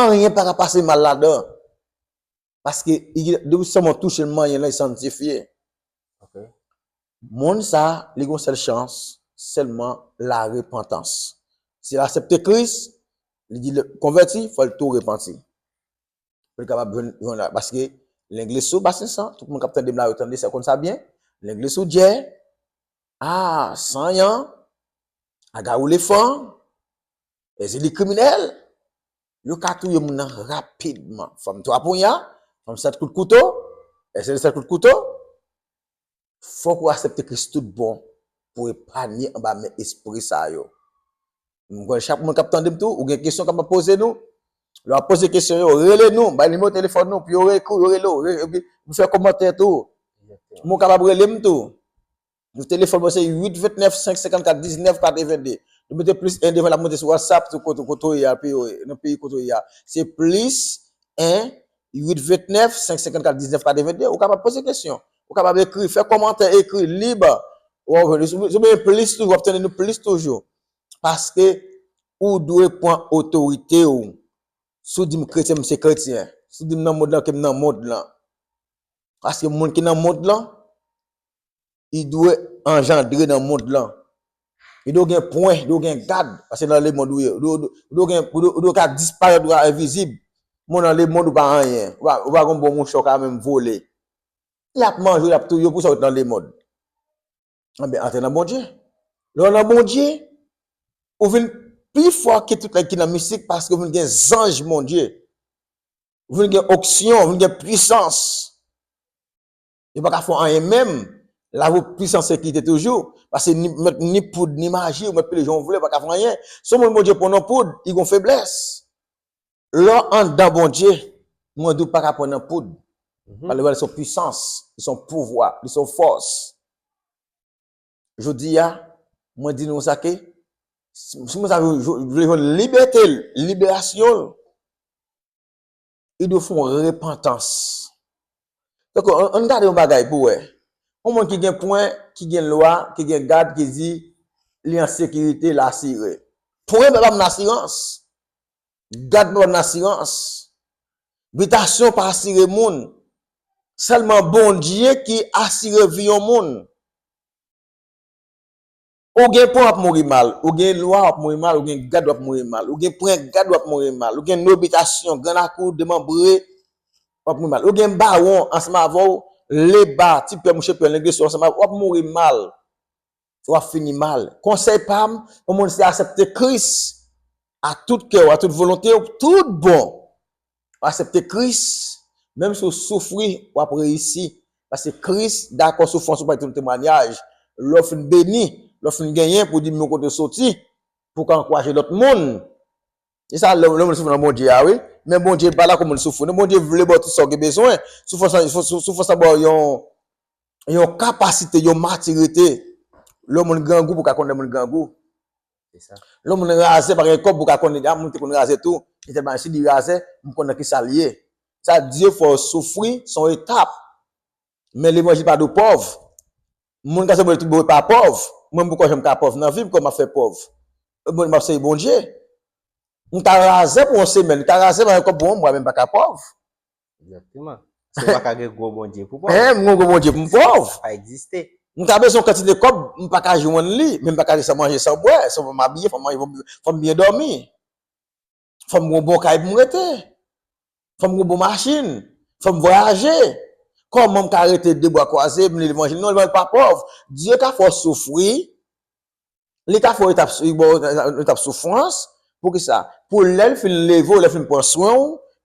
anyen pa ka pase mal ladan. Paske depi sèlman w touche l, manyen l, li sanntifye. Ok. Moun sa, li gon sèl chans, sèlman larepantans. Si l aksepte Kris, li di l konvèti, fò l tou repanti. Pou l kapab jwenn, jwenn la. Paske legliz sou basen san, tout moun k ap tande m la, yo tande sa, yo konn sa byen. Legliz sou djè, a, sanyan, aga woulefan, èzili kriminèl, yo ka touye moun nan rapidman. Fanm twa ponya, fanm sèt kout kouto, èzili sèt kout kouto, fòk ou aksepte Kris tout bon pou epanye anba men espri sa yo. M kwè chak moun k ap tande m tou, ou gen kesyon k ap poze nou. Lè w ap poze kesyon yo, rele nou, bay nimewo telefòn nou, pou yo ekri w, yo rele w, re-, epi pou fè kòmantè tou. Egzakteman. Men w kapab rele m tou. Nou telefòn mwen se uit vennèf senk senkannkat diznèf katrevende. Nou mete plis en devan, l ap monte sou WhatsApp, sou kote, kote w ye a, peyi w ye, nan peyi kote w ye a. Se plis en uit vennèf senk senkannkat diznèf katrevende. Ou kapab poze kesyon. Ou kapab ekri, fè kòmantè, ekri, lib. W ap jwenn, si w, si w bezwen plis toujou, w ap tande nou plis toujou. Paske ou dwe pran otorite w. Si w di m kretyen, m se kretyen. Si w di m nan mond lan, ke m nan mond lan. Paske moun ki nan mond lan, li dwe anjandre nan mond lan. Li dwe gen pwen, li dwe gen gad, paske nan lemond ou ye. Ou dwe, ou dwe, ou dwe gen, ou dwe, ou dwe ka disparèt, ou dwe ka envizib. Men w nan lemond ou pa anyen. Ou pa, ou pa gen bon mouchwa, ou ka menm vole. L ap manje w, l ap touye w, pou sa w ret nan lemond. Enben, antre nan Bondye. Lè w nan Bondye, ou vin pi fò ke tout nèg ki nan mistik, paske ou vin gen zanj Bondye. Ou vin gen onksyon, ou vin gen pwisans. Yo pa ka fè w anyen menm. Lavi w plis an sekirite toujou. Paske ni, mèt ni poud, ni maji, ou mèt pile jan w vle, ou pa ka fè anyen. Si yon moun Bondye pran nan poud, li gon feblès. Lè w anndan Bondye, mwen di w pa ka pran nan poud. Mhm. Paske li se yon pwisans, li se yon pouvwa, li se yon fòs. Jodi a, mwen di nou sa ke, si, si moun sa vle, vle jwenn libète l, liberasyon l, li dwe fè yon repantans. Donk, ann, ann gade yon bagay pou wè. Yon moun ki gen pwen, ki gen lwa, ki gen gad, ki di li an sekirite, l asire. Pwen pa ban m asirans. Gad pa ban m asirans. Bitasyon pa asire moun. Sèlman Bondye ki asire vi yon moun. Ou gen pwen, w ap mouri mal. Ou gen lwa, w ap mouri mal. Ou gen gad, w ap mouri mal. Ou gen pwen gad, w ap mouri mal. Ou gen nobitasyon, gran lakou, demanbre, w ap mouri mal. Ou gen bawon ansanm avè w, leba, ti pè, mouche pè, lengeso ansanm avè w, w ap mouri mal. w ap fini mal. Konsèy pa m, yon moun se aksepte Kris a tout kè w, a tout volonte w, tout bon. W aksepte Kris, menm si w soufri, w ap reyisi. Paske Kris dakò soufrans ou pa yon temwayaj. Lè w fin beni, lè w fin genyen pou w di men kote w soti, pou w ka ankouraje lòt moun. E sa, lè, lè moun soufri nan Bondye a, wi. Men Bondye pa la pou moun soufri. Non, Bondye vle ba w tout sa w gen bezwen. Soufrans, sou- sou- soufrans la ba w yon, yon kapasite, yon matirite. Lè moun grangou pou w ka konn lè moun grangou. Se sa. Lè moun razè pa gen kòb pou w ka konn, a, moun te konn razè tou. E tèlman si li razè, m konn nan ki sa l ye. Sa, Dye fè w soufri, se yon etap. Men levanjil pa di w pòv. Moun ka sèvi Bondye tout bon, pa pòv. Mwen, m poko janm ka pòv nan vi m, kòman m ap fè pòv? Bon, m ap sèvi Bondye. M ka razè pou yon semèn, m ka razè pa gen kòb pou yon mwa, men m pa ka pòv. Egzakteman. Si w pa ka gen gwo Bondye pou pòv. Hein, m gen gwo Bondye pou m pòv. Sa pa egziste. M ka bezwen yon kantite kòb, m pa ka jwenn li, men m pa ka di san manje, san bwè, san m abiye, fò m manje, fò m, fò m byen dòmi. Fò m gen yon bon kay pou m rete. Fò m gen yon bon machin. Fò m vwayaje. Kòman m ka rete de bra kwaze, m li levanjil? Non, levanjil pa pòv. Dye ka fè w soufri. Li ka fè w etap, etap soufrans. Poukisa? Pou lè l fin leve w, lè l fin pran swen w,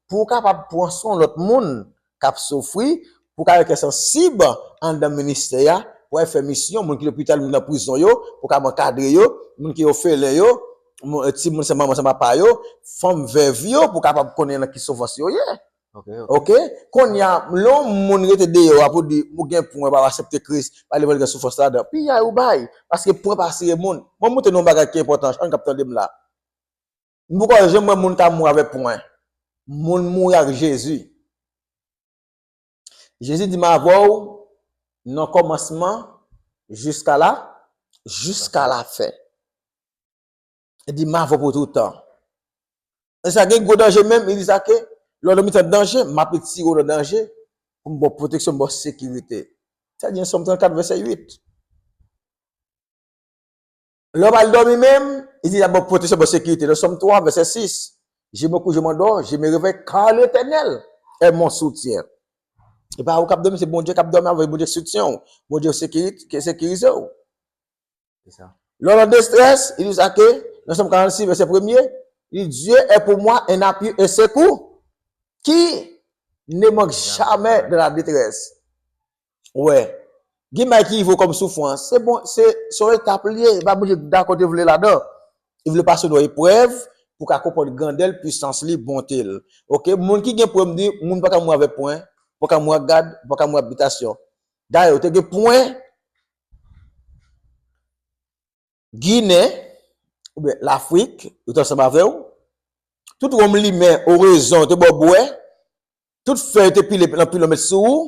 pou w kapab pran swen lòt moun k ap soufri, pou w ka gen kè sansib anndan ministè a, pou w al fè misyon, moun ki lopital, moun nan prizon yo, pou w kapab ankadre yo, moun ki ofelen yo, moun, timoun san manman, san papa yo, fanm vèv yo, pou w kapab konnen nan ki soufrans yo ye. Ok, ok. Ok? Kounye a, lè yon moun rete deyò a pou di, ou gen pwen, pa aksepte Kris, pa levanjil gen soufrans ladan, piyay ou bay, paske pwen pa sere moun. Mwen montre nou yon bagay ki enpòtan, ann k ap tande m la. M poko janm wè moun ka mouri avèk pwen. Moun mouri ak Jezi. Jezi di m avè w nan kòmansman jiska la, jiska lafen. Li di m avè w pou toutan. E sa gen gwo danje menm, li di sa ke lè w nan mitan danje, m ap retire w nan danje pou m ba w pwoteksyon, m ba w sekirite. Sa di nan Sòm trannkat vèsè uit. Lè w pral dòmi menm, li di l ap ba w pwoteksyon, ba w sekirite. Nan Sòm twa, vèsè sis, je me couche, je m'endors, je me réveille, car l'Éternel est mon soutien. E pa ou k ap dòmi, se Bondye k ap dòmi avè w, Bondye soutyen w, Bondye sekiri-, ki sekirize w. Se sa. Lè w nan destrès, li di sa ke, nan Sòm karannsis, vèsè premye, li di, Dieu est pour moi un appui, un secours qui ne manque jamais dans la détresse. Wè. Gen bagay ki rive w kòm soufrans. Se bon, se, se yon etap li ye. E pa Bondye dakò te vle ladan. Li vle pase w nan eprèv pou w ka konprann grandè l, pisans li, bonte l. Ok? Moun ki gen pwen, m di, moun pa ka mouri avèk pwen, pa ka mouri ak gad, pa ka mouri ak bitasyon. Dayè, ou te gen pwen, Ginen, oubyen Lafrik, yo te ansanm avè w. Tout wonm limen, orezon, yo te ba w bwè. Tout fèy yo te pile nan pilon met sou ou.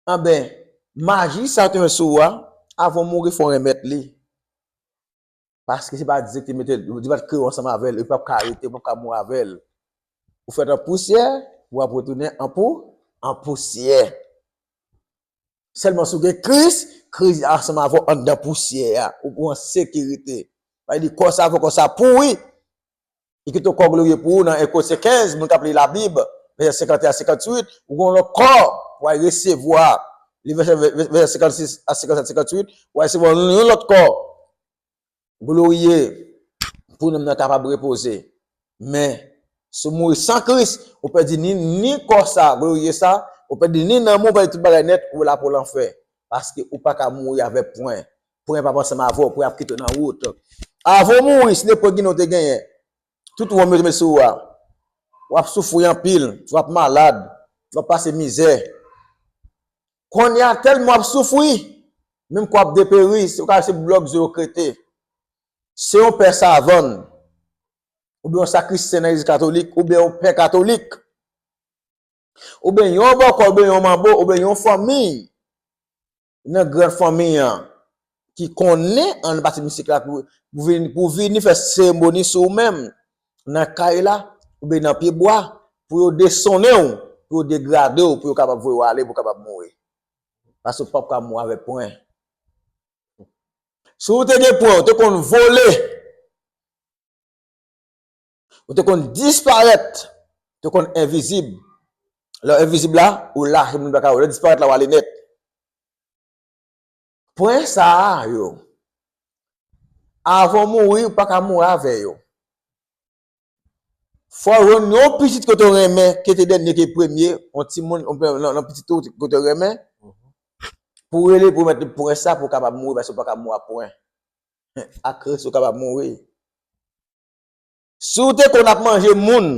Anben, maji sa yo te met sou ou a, avan w mouri, fò w renmèt li. Paske se pa Dye ki te mete l, Dye pa t kreye w ansanm avè l, ou p ap ka rete, ou p ap ka mouri avè l. Ou fèt an pousyè, ou ap retounen an pou, an pousyè. Sèlman si w gen Kris, Kris ansanm avè w anndan pousyè a, ou, ou an sekirite. Sa vle di kò sa, fò kò sa pouri. Li kite yon kò glorye pou ou nan Efe kenz, moun k ap li Labib, vèsè senkanteyen a senkantuit, ou gen yon lòt kò, w a resevwa. Li vèsè, vèsè senkannsis a senkannsèt, senkantuit, w a resevwa yon lòt kò glorye pou nanm nan kapab repoze. Men, si w mouri san Kris, ou pèdi ni, ni kò sa, glorye sa, ou pèdi ni nanm ou, ou pèdi tout bagay nèt, ou la pou lanfè. Paske ou pa ka mouri avèk pwen. Pwen p ap ansanm avè w, pwen ap kite w nan wout. Avan w mouri, si de pwen ginen w te genyen, tout wonm yo te met sou ou a, w ap soufri anpil, w ap malad, w ap pase mizè. Kounye a, tèlman w ap soufri, menm kò w ap deperi, se ou ka se blòk zo yo krete. Se yon pè savann, oubyen yon sakristi nan legliz katolik, oubyen yon pè katolik, oubyen yon bòkò, oubyen yon manbo, oubyen yon fanmi nan gran fanmi an ki konnen an pati mistik la pou, pou vini, pou vini fè seremoni sou ou menm nan kay la, oubyen nan pye bwa, pou yo desonnen w, pou yo degrade w, pou yo kapab voye w ale, pou w kapab mouri. Paske w p ap ka mouri avèk pwen. Si w te gen pwen, w te konn vole. Ou te konn disparèt, ou te konn envizib. Lè w envizib la, ou lache, moun pa ka wè w. Lè w disparèt la, w ale nèt. Pwen sa a yo, avan w mouri, ou pa ka mouri avè yo. Fò w jwenn yon pitit ke w te renmen, ke te dènye, ke premye, yon timoun, yon, yon, yon pitit ou ke w te renmen, pou w rele, pou w mèt li pwen sa, pou w kapab mouri, paske w pa ka mouri a pwen. Ak Kris, ou kapab mouri. Si w te konn ap manje moun,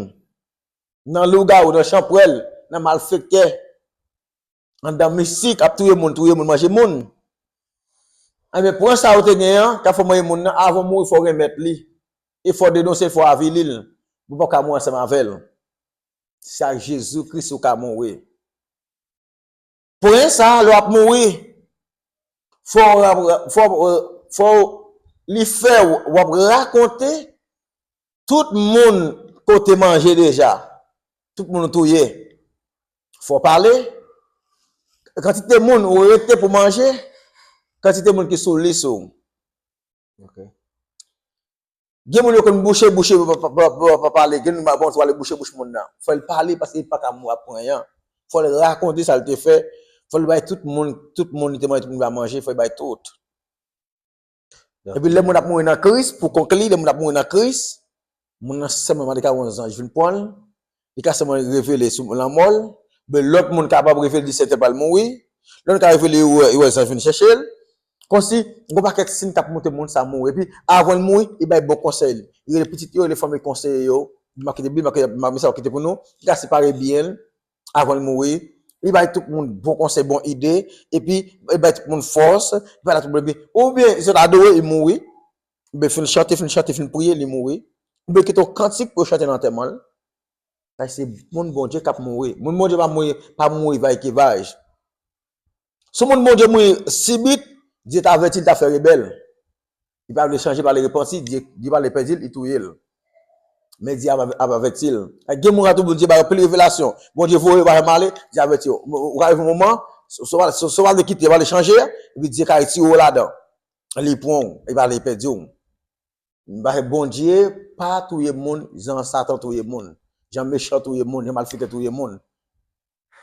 nan lougawou, nan chanpwèl, nan malfektè, anndan mistik, ap touye moun, touye moun, manje moun, enben, pwen sa ou te gen an, k ap fè w manje moun nan, avan w mouri, fò w renmèt li. E fò w denonse l, fò w avili l. Pou w pa ka mouri ansanm avè l. Se ak Jezi Kris ou ka mouri. Pwen sa a, lè w ap mouri, fò, fò, fò li fè w, w ap rakonte tout moun ke w te manje deja, tout moun ou touye. Fò w pale. Kantite moun ou rete pou manje, kantite moun ki sou lis ou. Ok. Gen moun yo konn bouche, bouche, pa, pa, pa, pa, pa pale. Gen moun, bon, pale bouche, bouch moun nan. Fò l pale paske li pa ka mouri ap pran anyen. Fò l rakonte sa l te fè. Fò l bay tout moun, tout moun li te manje, tout moun li pa manje, fò l bay tout. Epi lè moun ap mouri nan Kris, pou konkli, lè moun ap mouri nan Kris, moun nan sèlman li ka wè yon zanj vin pran l, li ka sèlman revele sou lanmò l, men lòt moun kapab revele li sèten pral mouri, lòt moun ka revele li wè, li wè zanj vin chèche l, kòmsi, gon pakèt siy k ap montre moun sa mouri. Epi, avan l mouri, li bay bon konsèy. Li rele pitit yo, rele fanmi konseye yo, m a kite Bib, m a kite, m a, men sa yo kite pou nou, li ka separe byen l, avan l mouri. Li bay tout moun bon konsèy, bon ide, epi li bay tout moun fòs, li pale ak tout moun, epi, oubyen, li sot adore, li mouri, oubyen fin chante, fin chante, fin priye, li mouri, oubyen kite yon kantik pou yo chante nan antèman l. Sa se moun Bondye k ap mouri. Moun Bondye pa mouri, pa mouri va ekivaj. Si moun Bondye mouri sibit, Dye t avèti l, ta fè rebèl. Li pa vle chanje, pa vle repanti, Dye, Dye pa vle pèdi l, li touye l. Men Dye ap, ap avèti l. Gen moun ka tou Bondye ba yo pil revelasyon. Bondye voye yo pa fè m ale, Dye avèti yo. Ou ka rive yon moman, si w pa, si w pa vle kite, pa vle chanje, epi Dye ka retire w ladan. Li pran w, li pa vle pèdi w. Paske Bondye pa touye moun jan Satan touye moun, jan mechan touye moun, jan malfektè touye moun.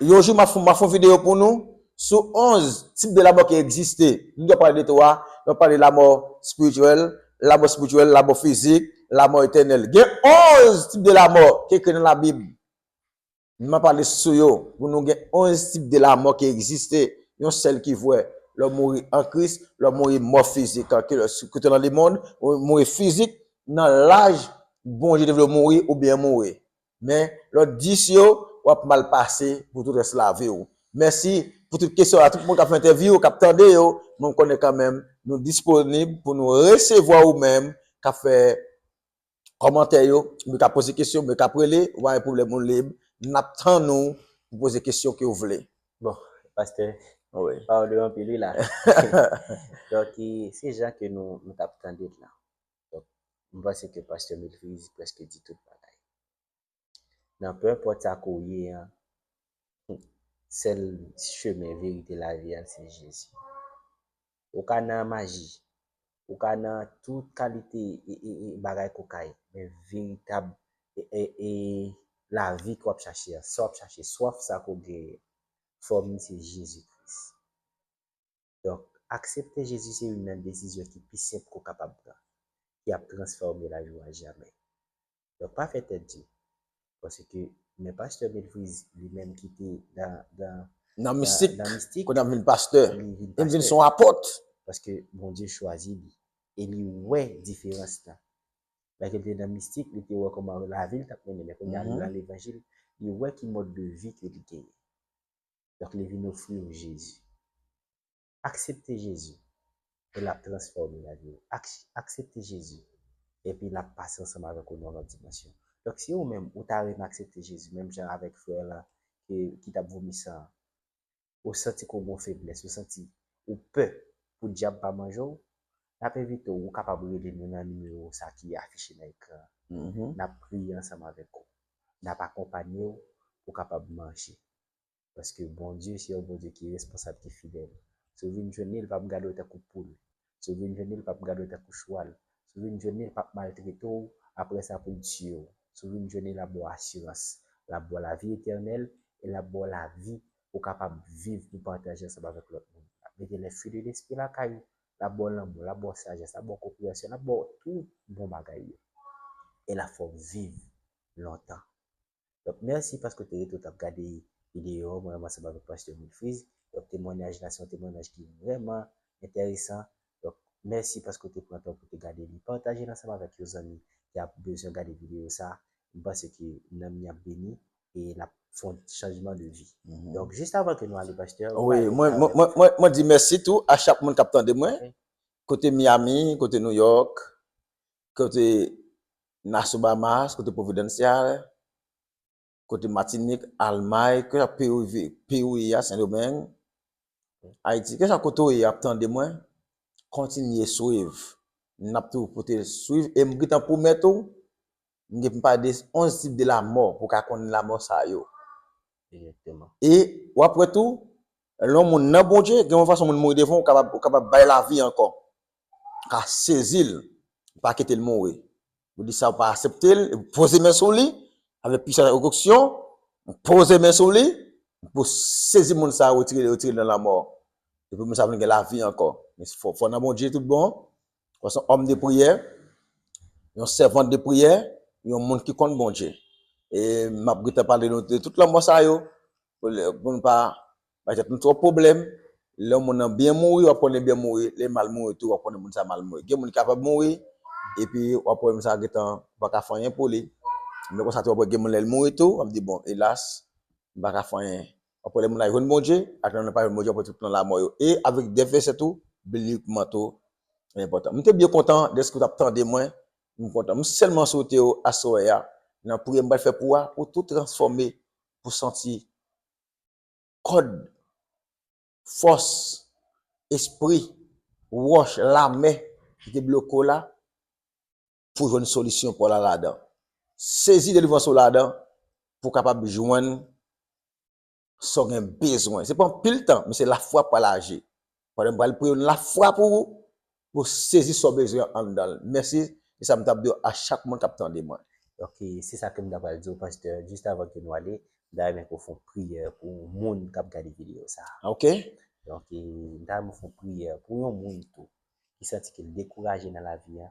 Yon jou, m ap fè, m ap fè yon videyo pou nou sou onz tip de lanmò ki egziste. Nou dwe pale de twa. Nou pale lanmò espirityèl, lanmò espirityèl, lanmò fizik, lanmò etènèl. Gen onz tip de lanmò ki ekri nan Labib. M ap pale sou yo, pou nou gen onz tip de lanmò ki egziste. Yon sèl ki vrè, lè w mouri an Kris, lè w mouri mò fizik, ke, ke w nan lemonn, ou mouri fizik nan laj Bondye te vle w mouri oubyen mouri. Men, lòt dis yo, w ap mal pase pou tout rès lavi w. Mèsi pou tout kesyon a tout moun k ap fè entèvyou, k ap tande yo. Mwen, m konnen kanmenm, nou disponib pou nou resevwa ou menm k ap fè kòmantè yo, ou ka poze kesyon, ou ka rele, ou pa gen pwoblèm, ou lib. N ap tann ou pou poze kesyon ke w vle. Bon, pastè, pawòl yo anpil wi la. Donk, e, se jan ke nou, nou t ap tande l la. Donk, m panse ke pastè Milfriz prèske di tout bagay. Nan peu importe sa ke w ye an, sèl chemen, verite, lavi a, se Jezi. Ou ka nan maji, ou ka nan tout kalite e, e, e bagay koukay, men veritab e, e, e lavi ke w ap chache an, sa w ap chache, swaf sa ke w genyen, fòm li se Jezi Kris. Donk, aksepte Jezi se youn nan desizyon ki pi senp ke w kapab pran, ki ap transfòme lavi w a jamè. Donk, pa fè tèt di. Paske, men pastè Milfriz, li menm ki te nan, nan, nan mistik, nan mistik, kounye a vin pastè. Li vin pastè. Li vin se yon apòt. Paske Bondye chwazi li. E li wè diferans lan. Lè ke l te nan mistik, li te wè kòman lavi l t ap mennen. Men kounye a, nan levanjil, li wè ki mòd de vi ke li genyen. Donk, li vin ofri w Jezi. Aksepte Jezi, e l ap transfòme lavi w. Ak-, aksepte Jezi, epi l ap pase ansanm avèk ou nan yon lòt dimansyon. Donk, si ou menm, ou ta renmen aksepte Jezi, menm jan avèk frè lan ki, ki t ap vomi san an, ou santi ke w gen yon feblès, ou santi ou pè pou dyab pa manje w, n ap envite w, ou kapab rele nou nan nimewo sa ki afiche nan ekran an. N ap priye ansanm avèk ou. N ap akonpanye w pou w kapab manje. Paske Bondye se yon Bondye ki responsab, ki fidèl. Si w vin jwenn li, li p ap gade w tankou poul. Si w vin jwenn li, li p ap gade w tankou chwal. Si w vin jwenn li, li p ap maltrete w. Apre sa, pou l tiye w. Si w vin jwenn li, l ap ba w asirans. L ap ba w lavi etènèl e l ap ba w lavi pou w kapab viv, pou w pataje ansanm avèk lòt moun. L ap mete les fruits de l'esprit lakay ou, l ap ba w lanmou, l ap ba w sajès, l ap ba w konpreyansyon, l ap ba w tout bon bagay yo. E l ap fè w viv lontan. Donk, mèsi paske w te rete w t ap gade videyo an, mwen menm ansanm avèk pastè Wilfriz. Donk, temwanyaj la, se yon temwanyaj ki vrèman enteresan. Donk, mèsi paske w te pran tan pou w te gade li. Pataje l ansanm avèk yon zanmi ki ap bezwen gade videyo sa. M panse ke nanm li ap beni e l ap fè yon chanjman de vi. Donk, jis avan ke nou ale, pastè, ou Wi, pale mwen, mwen, avèk mwen, mwen, mwen di mèsi tou a chak moun k ap tande mwen. Wi. Kote Miami, kote New York, kote Nassau Bahamas, kote Providencial, kote Matinik, Almay, ke sa peyi ou vi- peyi ou ye a, Sendomeng, Ayiti, ke sa kote ou ye ap tande mwen, kontinye swiv. N ap toujou pote swiv e m gentan pwomèt ou, m gen pou m pale de onz tip de lamò pou w ka konnen lamò sa yo. Egzakteman. E w ap wè tou, lè yon moun nan Bondye, gen yon fason moun mouri devan w, ou kapab, ou kapab bay lavi ankò. Ka sezi l, pa kite l mouri. Ou di sa, ou pa aksepte l, epi poze men sou li, avèk pisans avèk onksyon, poze men sou li, pou sezi moun sa, retire, retire l nan lanmò. Epi moun sa vin gen lavi ankò. Men fò, fò nan Bondye tout bon. Fò se yon òm de priyè, yon sèvant de priyè, yon moun ki konn Bondye. E m ap gentan pale nou de tout lanmò sa yo, pou, pou nou pa bay tèt nou twòp pwoblèm. Lè yon moun nan byen mouri, w ap konnen byen mouri. Lè mal mouri tou, w ap konnen moun sa mal mouri. Gen moun ki kapab mouri, epi w ap wè moun sa gentan pa ka fè anyen pou li. Men konsa tou, w ap wè gen moun lè l mouri tou, w ap di, bon, elas, m pa ka fè anyen. W ap wè lè moun la jwenn Bondye, ak lè moun la pa jwenn Bondye, w ap wè tout plan lanmò yo. E avèk de vèsè tou, biblikman tou, enpòtan. M te byen kontan dèske w t ap tande mwen. M kontan. M sèlman swete w aswè a, nan priyè m pral fè pou ou a, pou w tou transfòme, pou w santi kòd, fòs, espri, wòch, lamè ki te bloke w la, pou w jwenn solisyon pa w la ladan. Sezi delivrans ou ladan, pou w kapab jwenn sa w gen bezwen. Se pa anpil tan, men se lafwa pral aji. Pandan m pral priye, lafwa pou ou, pou w sezi sa w bezwen anndan l. Mèsi, se sa m t ap di a chak moun k ap tande mwen. Donk, se sa ke m ta pral di w, pastè, jis avan ke nou ale, m ta renmen ke w fè yon priyè pou yon moun k ap gade videyo sa a. Ok. Donk, m ta renmen w fè yon priyè pou yon moun tou ki santi ke l dekouraje nan lavi a,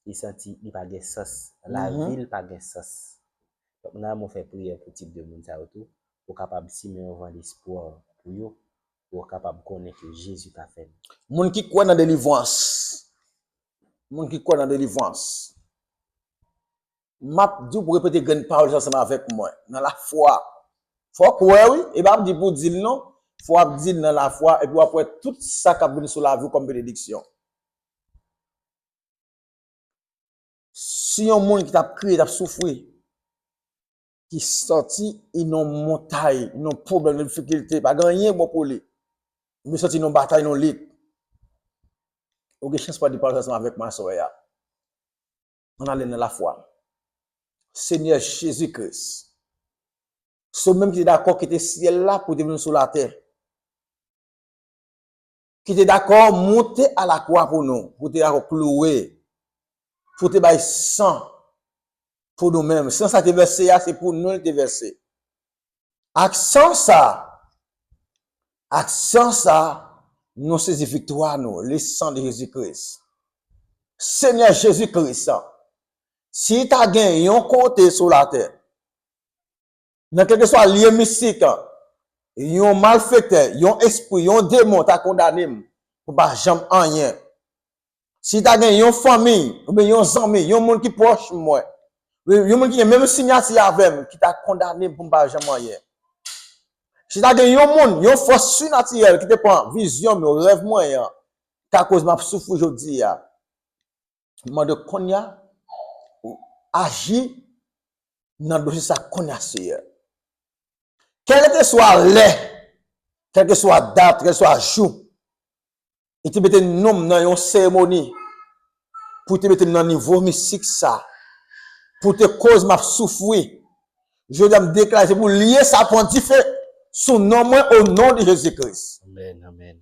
li santi li pa gen sans, lavi l pa gen sans. Donk, m ta renmen w fè priyè pou tip de moun sa yo tou, pou w kapab simen yon van lespwa pou yo, pou yo kapab konnen ke Jezi ka fè l. Moun ki kwè nan delivrans. Moun ki kwè nan delivrans. M ap di w pou repete grenn pawòl sa ansanm avèk mwen, nan lafwa. Fò w kwè, wi. E pa ap di pou w di l, non. Fò w ap di l nan lafwa, epi w ap wè tout sa k ap vin sou lavi w kòm benediksyon. Si yon moun ki t ap kriye, t ap soufri, ki sòti nan yon montay, nan yon pwoblèm, nan difikilte, pa gen anyen bon pou li. Li santi nan yon batay, nan yon lit. Ou gen chans pou w di pawòl sa ansanm avèk mwen aswè a. Ann ale nan lafwa. Senyè Jezi Kris, se ou menm ki te dakò kite syèl la pou te vin sou latè. Ki te dakò monte a lakwa pou nou, pou te dakò klouwe, pou te bay san pou nou menm. San sa te vèse a, se pou nou li te vèse. Ak san sa, ak san sa, nou sezi viktwa nou, le sang de Jésus-Christ. Senyè Jezi Kris, si ta gen yon kote sou latè, nan kèlkeswa lye mistik, yon malfektè, yon espri, yon demon ta kondane m pou m pa janm anyen. Si ta gen yon fanmi, oubyen yon zanmi, yon moun ki pwòch mwen, yon moun ki gen menm siyati avè m, ki ta kondane m pou m pa janm anyen. Si ta gen yon moun, yon fòs sinatirèl ki te pran vizyon m yo, rèv mwen an, ki ta koz m ap soufri jodi a, m mande w kounye a, ou aji nan dosye sa kounye a, Seyè. Kèlkeswa lè, kèlkeswa dat, kèlkeswa jou, li te mete non m nan yon seremoni, pou te mete m nan nivo mistik sa, pou te koz m ap soufri. Jodi a, m deklare, se pou lye sa pran dife sou non mwen, o non de Jezi Kris. Amèn, amèn.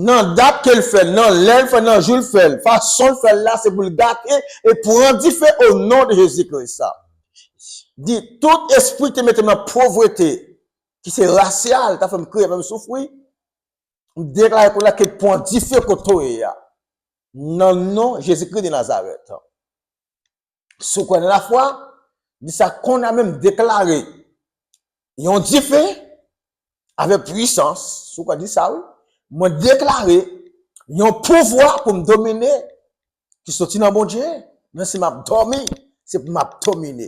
Nan dat ke l fè l, nan lè l fè l, nan jou l fè l, fason l fè l la, se pou l gate e pran dife o non de Jezi Kris. Di tout espri ki te mete m nan povrete, ki se rasyal, ta fè m kriye, fè m soufri, M deklare kounye a ke pran dife kote w ye a. Nan non Jezikri de Nazarèt. Si w kwè nan lafwa, di sa kounye a menm, m deklare yon dife avèk pwisans. Si w kwè, di sa, wi. Mwen deklare yon pouvwa pou m domine ki soti nan Bondye. Men si m ap dòmi, se pou m ap domine.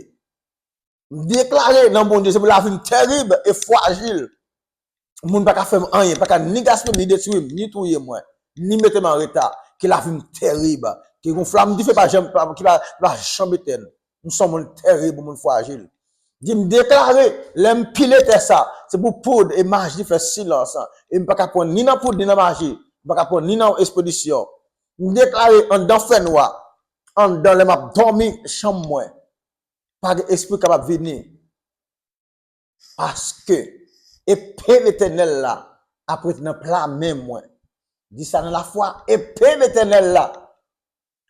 M deklare nan Bondye, se pou lavi m terib e frajil. Moun pa ka fè m anyen, pa ka ni gaspiye m, ni detwi m, ni touye mwen, ni mete m an reta. Ke lavi m terib. Ke yon flanm dife pa janm, pa, ki pa, pa janm etèn. M se yon moun terib, yon moun frajil. Di m deklare, lè m pile tè sa, se pou poud e maji fè silans. E m pa ka pran ni nan poud, ni nan maji. M pa ka pran ni nan espedisyon. M deklare anndan fènwa, anndan lè m ap dòmi chanm mwen, pa gen espri k kapab vini. Paske epe Letènèl la ap rete nan pla men mwen. Di sa nan lafwa, epe Letènèl la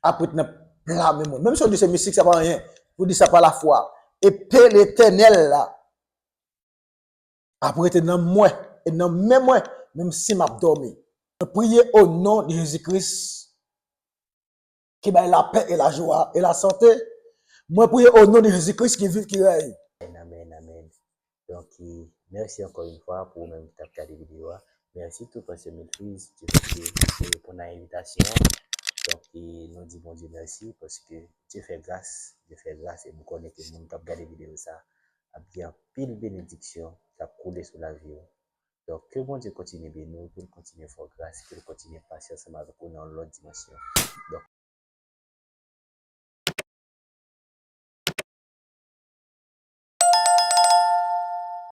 ap rete nan pla men mwen. Menm si w di se mistik, sa pa anyen. Pou di sa pa lafwa. Epe Letènèl la ap rete nan mwen e nan men mwen, menm si m ap dòmi. Mwen priye o non de Jezi Kris, ki bay lapè e lajwa e lasante. Mwen priye o non de Jezi Kris ki viv, ki rèy. Amèn, amèn, amèn. Donk, e, mèsi ankò yon fwa pou ou menm ki t ap gade videyo a. Mèsi tou, Pastè Milfriz, ki te reponn a envitasyon an. Donk, e, nou di Bondye mèsi, paske Dye fè gras, Dye fè gras, e m konnen ke moun k ap gade videyo sa ap gen anpil benediksyon k ap koule sou lavi yo. Donk, ke Bondye kontinye beni w, ke l kontinye fè w gras, ke l kontinye pase ansanm avèk ou nan yon lòt dimansyon. Donk,